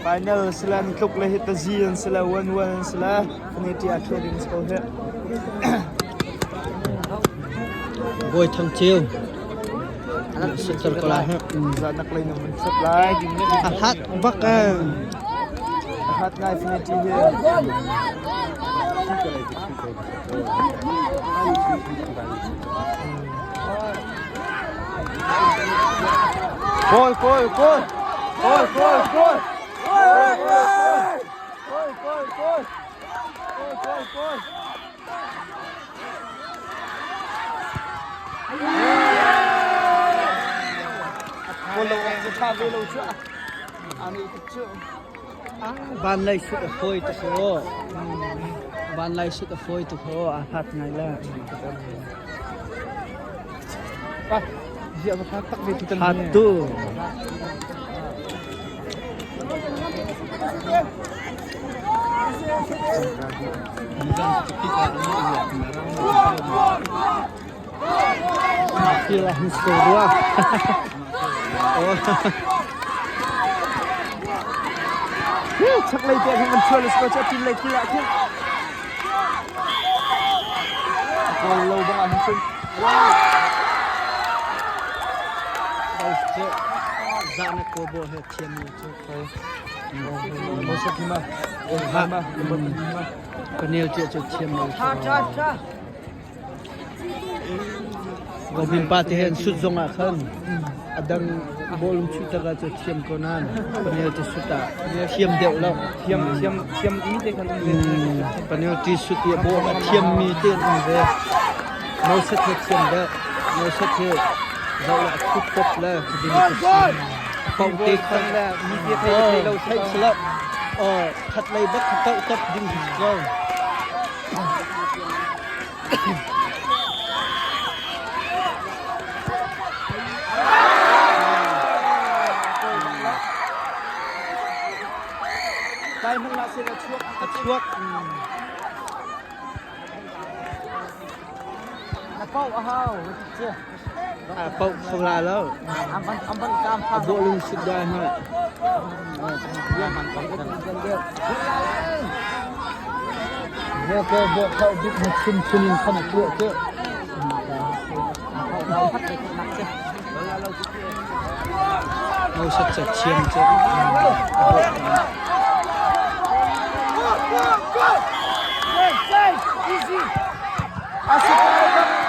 Final sila an tluk le hi tazi an sila 1-1 an sila penalty a thua ding si ko hi. Bawi Thang Ceu Sitter ko lai hi. Zahnak lei nung an sat lai. A hlat bak eh. A hlat ngai penalty hi. Goal, goal, goal. Goal, goal, goal. Goal, goal, goal. Goal, goal, goal. Goal, goal, goal. Goal lo cu tha ve lo cu. Ani tuk cu. Van lei sut a fawi tuk ho. Van lei sut a fawi tuk ho. A hlat ngai le. Hlat tu. Kila hin score rua. Chaklei te khan kan chuah le score cu a tin lei kil ah khin. Goal lo bang ah hin cun. Zahnak ko bo he thiam mi cu khoi. Panel tia cu thiam lo. Robin pa te hen sut zong ah khan a dang bawlung chuih tak ah cu thiam ko nain penalty sut ah thiam deuh lo. Thiam thiam thiam mi te khan um ve. Penalty sut i ball a thiam mi te an um ve. Moses he thiam deuh. Moses he zoh le a thut top le pau te khan Mi te thei thei lo theih si lo. Khat lei bak kha top ding si ko. Kai hmang lah seh a chuak. A chuak. Na pau a hau. A pau kho la lo. A bawlung sit da hna. Bo ko bo kho bik na chim phun in khan a tuah cu. Moses ca thiam cu. A si ko.